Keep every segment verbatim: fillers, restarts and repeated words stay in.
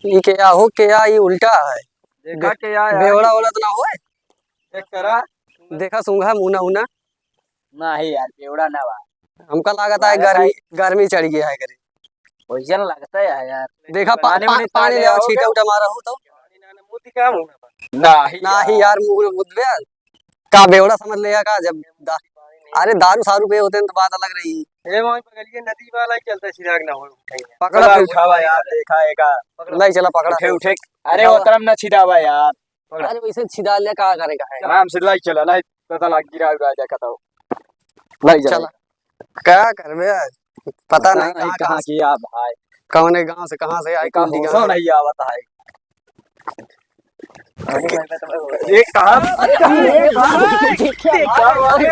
ई के या हो, के या, ई उल्टा है। देखा बे-, के या यार। बेवड़ा वाला तो ना होए? चेक करा। देखा सूंघा मुना उना। नाही यार, बेवड़ा ना बा। हमका लागत है लागत गर्मी, है। गर्मी चढ़ गया है करे। वैसन लगता है यार। देखा पा-, पानी पा-, वानी पानी ले ले आओ, आओगे? छींटा उटा मारा हो तो। नाही। नाही यार, मुंह में मुदबे। का बेवड़ा समझ लेगा का? जब दा-, अरे दारू सारू पे होते हैं तो बात अलग रही। ए, वहीं बगलिए नदी वाला ही चलता है, चिराग ना हो। पकड़ा चला, फिर। उठावा यार, देखा है का। लाई चला, पकड़ा। उठे, उठे। अरे उठावा। ओतरम ना छिदावा यार। पकड़ा। अरे वैसे छिदा ले का करेगा है? आराम से लाई चला, नहीं पता लग गिरा उड़ा जा कतौ। लाई चला। चला। का करबे आज? पता पता नहीं नहीं कहाँ, कहाँ कहाँ से, किया भाई। कौने गांव से, कहाँ से आए, कौन ठिकाना। नहीं आवत है। ये कहाँ? अरे, अरे, अरे, देखा, देखा, अरे,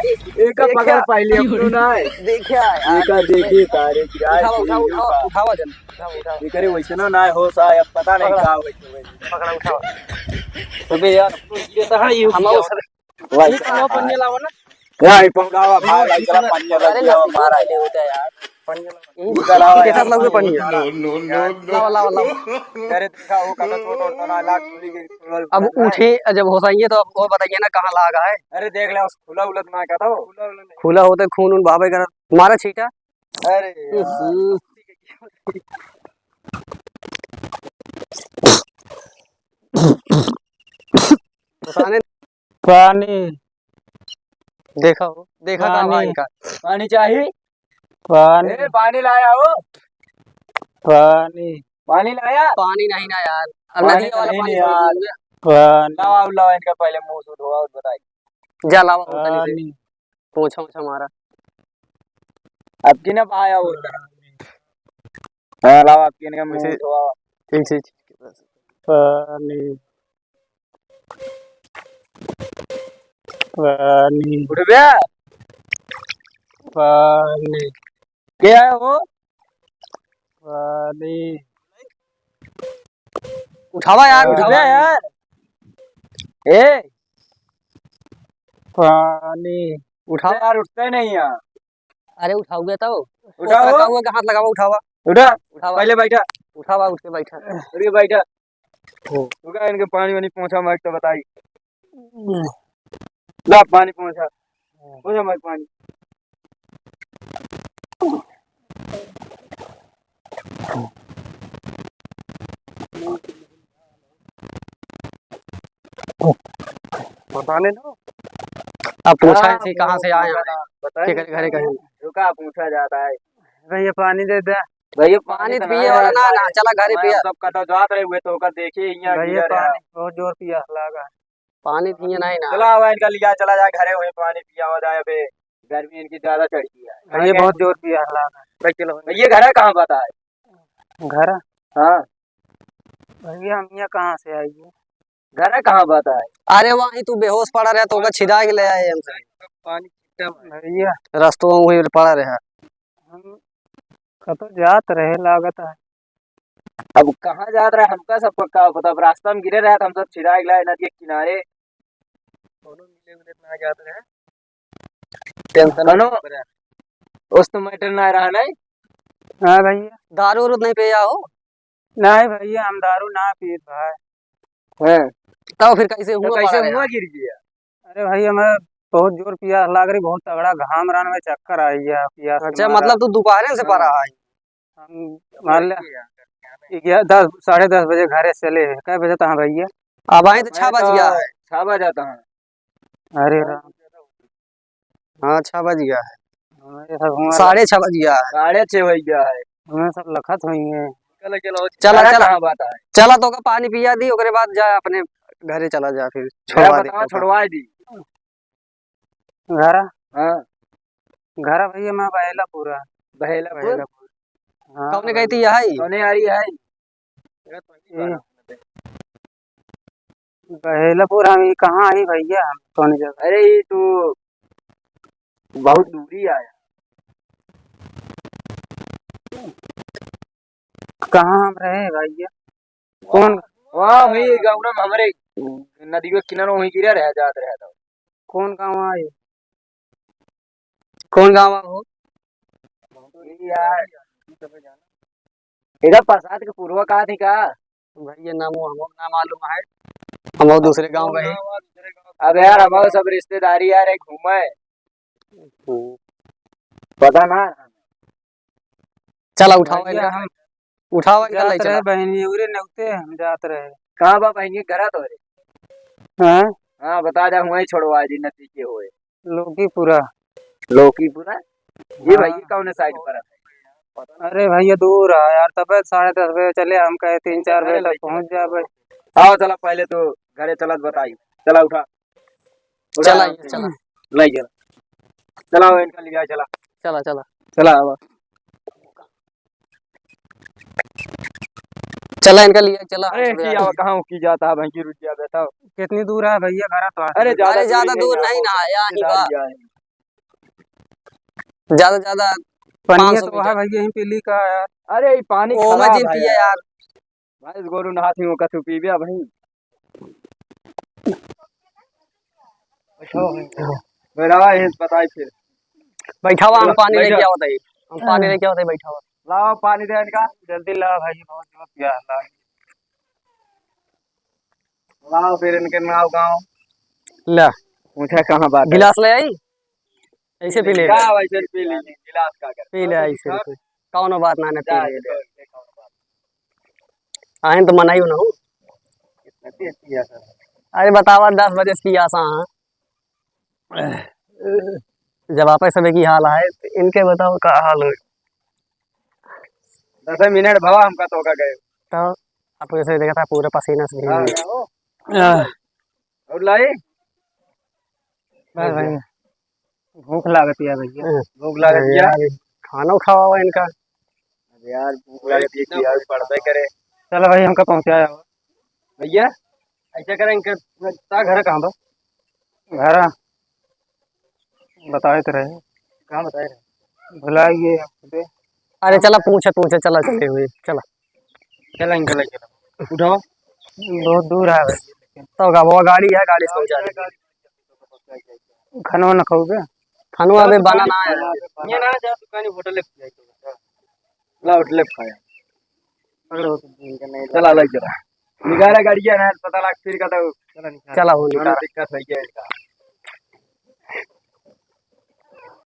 एका देखा। पकड़ पाइली अपनो ना है। देखा यार। एका देखी तारे की आए उठावा, उठावा, देखा। उठावा, उठावा जल्दी, उठावा, उठावा। ये करे वैसे ना, ना हो सा, अब पता नहीं पकड़ा। का होई, होई। पकड़ा, उठावा। अबे यार, ये तो है, ये हम क्या? और सर, भाई, ये कहाँ पनिया लावा ना? यार, ये पहुंचावा, भाई, भाई, चला, पनिया लग अरे, गया, लड्डू मारा। पहले होता है यार। पनिया लावा। इनका लावा के साथ यार, लाओगे पनिया? No, no, no, no। लावा, लावा, लावा। अरे, देखा, वो कहता, छोड़, छोड़, ना, लाग, खुली गई, खुलल, अब खुलल। उठे, जब हो सही है, तो अब वो बताइए ना, कहाँ लागा है? अरे, देख ले, उस खुला उला तो ना कहता हो। खुला होते, खून उन बाबे का मारा छीटा। अरे यार। हम्म। बताने पानी। देखा हो, देखा का पानी। भाई का? पानी चाही? पानी। ए, पानी लाया हो? पानी। पानी लाया? पानी नहीं ना यार। अब पानी नदी वाला नहीं पानी यार। छोड़ दिया। पानी। लावा, लावा इनका पहले मुंह से धोआ और बताई। जा लावा होता नहीं से। पानी। पोछा ओछा मारा। अब की ना पाया होता। हाँ, लावा, अब की इनका मुंह वैसे धोआ। ठीक से, ठीक से। पानी। पानी। उठ बे। पानी। के आया हो? पानी। उठावा यार, पानी। उठावा यार। ए। पानी। उठावा यार, उठता ही नहीं यार। अरे उठाओगे तो? उठाओ। उठा, उठा, उठा। उठा, उठा। उठा। पहले बैठा। उठावा, उठ के बैठा। उठ के बैठा। हो। रुका, इनके पानी वानी पहुंचा, मैं तो बताई। ला पानी पहुंचा। पहुंचा मैं पानी। पता नहीं ना। अब पूछा हाँ, इनसे कहाँ से आए हैं, बताइए। केकरे घरे कहीं। रुका, पूछा जाता है। भैया पानी दे दे। भैया पानी पानी तो पिए वाला ना, ना, चला घरे पिया। सब कटा जात रहे हुए तो ओकर देखिए, यहाँ भैया गिरा रहा। पानी बहुत जोर पिया लागा। पानी पिए नहीं ना। चला, अब इनका लिया चला जाए घरे, वहीं पानी पिया हो जाए। अबे गर्मी इनकी ज्यादा चढ़ गई है। भैया बहुत जोर पिया लागा। भाई चलो। भैया घर है कहाँ पता है? घर? हाँ। भैया हम यहाँ कहाँ से आइए? घर है कहाँ पता है? अरे वहीं तू बेहोश पड़ा रहा तो ओका छिदा के ले आए हमसे। पानी भैया। रस्तों में वहीं पड़ा रहा। हम कतो जात रहे लागत है। अब कहाँ जात रहे हमका सब का पता। अब रास्ता में गिरे रहे तो हम सब छिदा के लाए नदी के किनारे। कोनो मिले उले ना जात रहे। टेंशन कनो। उस तो मैटर ना रहा नहीं। हाँ भैया। दारू उरू नहीं पिया हो? नहीं भैया, हम दारू ना पीत भाई। हाँ। तब फिर कैसे तो हुआ कैसे पड़ा रहे? हुआ गिर गया? अरे भाई, हमें बहुत जोर पियास लाग रही, बहुत तगड़ा घाम रहन में चक्कर आ गया पियास के अच्छा, मारा। मतलब तू दोपहरे से हाँ। पड़ा है? हम मान ले ग्यारह, दस, साढ़े दस बजे घरे से चले हैं। कै बजे तहाँ भैया? अब आए तो छह बज गया है। छह बजा तहाँ। अरे राम। हाँ, छह बज गया है। हमारे सब हुआ साढ़े छह बज गया है। साढ़े छह हो गया है। हमें सब लखत हुई है। चला, चला, चला, चला। कहाँ बात है? चला तो का पानी पिया दी, ओकरे बाद जा अपने घरे चला जा फिर। छोड़वा दे तो का। छोड़वा दी। घर? हाँ। घर भैया, मैं बहेलापुर है। बहेलापुर? बहेलापुर। हाँ, कौने कहती है? कौने आ रही है? ये बहेलापुर हम, ये कहाँ है भैया? हम कौन जगह? अरे, ये तो बहुत दूरी आया। कहाँ हम रहे भैया? कौन? वहाँ वही गाँव में हमरे नदी के किनारे वहीं गिरा रहा, जात रहा था। कौन गाँव आए? कौन गाँव हो? यार, इधर प्रसाद के पुरवा कहा थी का? भैया नाम वो हमको ना मालूम है, हम वो दूसरे गाँव का ही। अब यार, हमारे सब रिश्तेदारी यार, एक घूमे। हम्म। पता ना। चला, उठाओ भैया, इनका, हम उठाओ इनका, जात ले रहे चला। बहनी, उरे नौते हम जात रहे। कहाँ बा बहनी, घर तो रे? हाँ? हाँ, बता जा, वहीं छोड़वा दी, नदी के होए। लोकीपुरा। लोकीपुरा? ये हाँ। भाई, ये कौन साइड पर है? अरे भैया, दूर है यार, तबे साढ़े दस बजे चले, हम कहे तीन चार बजे तक पहुँच जाबे। आओ, चला, पहले तो घरे चलत बताई। चला, उठा। उठा, चला, चला। ले चला। चला, इनका लिया, चला। चला, चला। चला, आवा। चला, इनका लिया, चला। अरे, की आवा, कहाँ की जाता है, भाई, रुक गया, बैठा। कितनी दूर है भैया, घर तो? अरे, ज्यादा अरे, ज्यादा दूर नहीं ना, यहाँ ही बा। ज्यादा, ज्यादा पनिया तो है भैया, यहीं पे ली का यार। अरे, ये पानी ओ, खराब है यार। भैंस गोरू नहात ही, ओका तू पीबे भाई। बैठावा, यहीं बताई फिर। बैठावा, हम पानी लेके आवत है। हम पानी लेके आवत है, बैठावा। लाओ पानी दे इनका। जल्दी लाओ भाई, बहुत जोर पिया है, लाओ। लाओ फिर इनके नाव गाँव। ला। पूछा कहाँ बात है? गिलास ले आई? ऐसे पी ले। का वैसे पी ले, गिलास का कर? पी ले ऐसे, कौनो बात ना, ना पी ले। आए तो मनाई ना हो। अरे बतावा, दस बजे से पियासा हाँ। जब आपे सबे की हाल है, तो इनके बताओ का हाल है? दस मिनट भवा हमका तो का गए। तो आप ऐसे देखा था, पूरा पसीना से भीग गए। और लाई? बस भाई, भूख लागत है भैया। हाँ। भूख लागत है। यार, खाना खावा इनका। अरे यार, भूख लागत है कि यार, पढ़बे करे। चलो भाई, हमका पहुँचाया हो। भैया, ऐसा करें, इनके ता घर कहाँ बा? घर बताए तो रहे। कहाँ बताए रहे? भुला गए। अरे चला, पूछे, पूछे, चला, चलते हुए, चला। चला, इनका ले चला। उठाओ। बहुत दूर है भाई। तो का, वो गाड़ी है, गाड़ी से पहुँचा देंगे। खाना वाना खाओगे? खाना अबे बना ना है। ये ना जा, दुकान होटल ले जाए। ला, होटल ले खाया। अगर हो तो दिन का नहीं। चला, ले चला। निकाला गाड़ी है ना, पता लग फिर का तो। चला, निकाल। चला, वो निकाल। दिक्कत है क्या इनका?